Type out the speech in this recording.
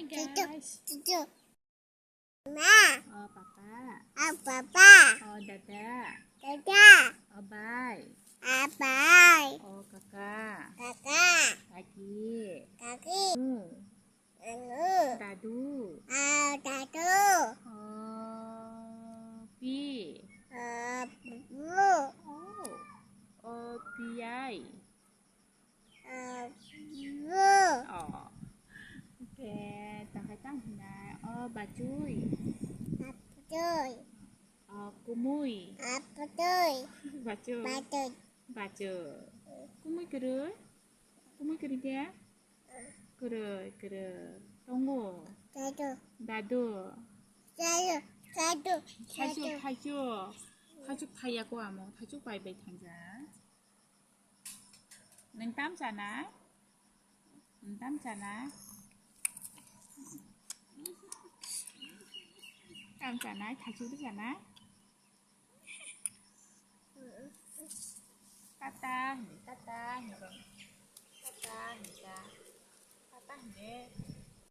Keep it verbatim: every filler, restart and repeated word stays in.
Hey guys. Ma. Oh, papa. Ah, papa. Oh, dada. Dada. Oh, bye. Ah, bye. Oh, kaka. Kaka. Kaki. Kaki. Anu. Anu. Dadu. Ah, dadu. Oh, pi. Ah, bu. Oh. Oh, piyai. Abu. Oh. Oke, tangkai tang hinai. Oh, bachui. Bachui. Oh, kumui. Bachui. Bachui. Bachui. Bachui. Kumui kwrwi? Kumui kwrwi de? Kwrwi, kwrwi. Tongo? Dadu. Dadu. Dadu. Dadu. Thaichu, thaichu. Thaichu thaiya ko amo. Thaichu pai bai thangja. Nwng tam chana? Nwng tam chana? Tam chana, thaichuk chana? Tata, hinwi tata, hinwi tata, hinwi ta. Tata, hinwi.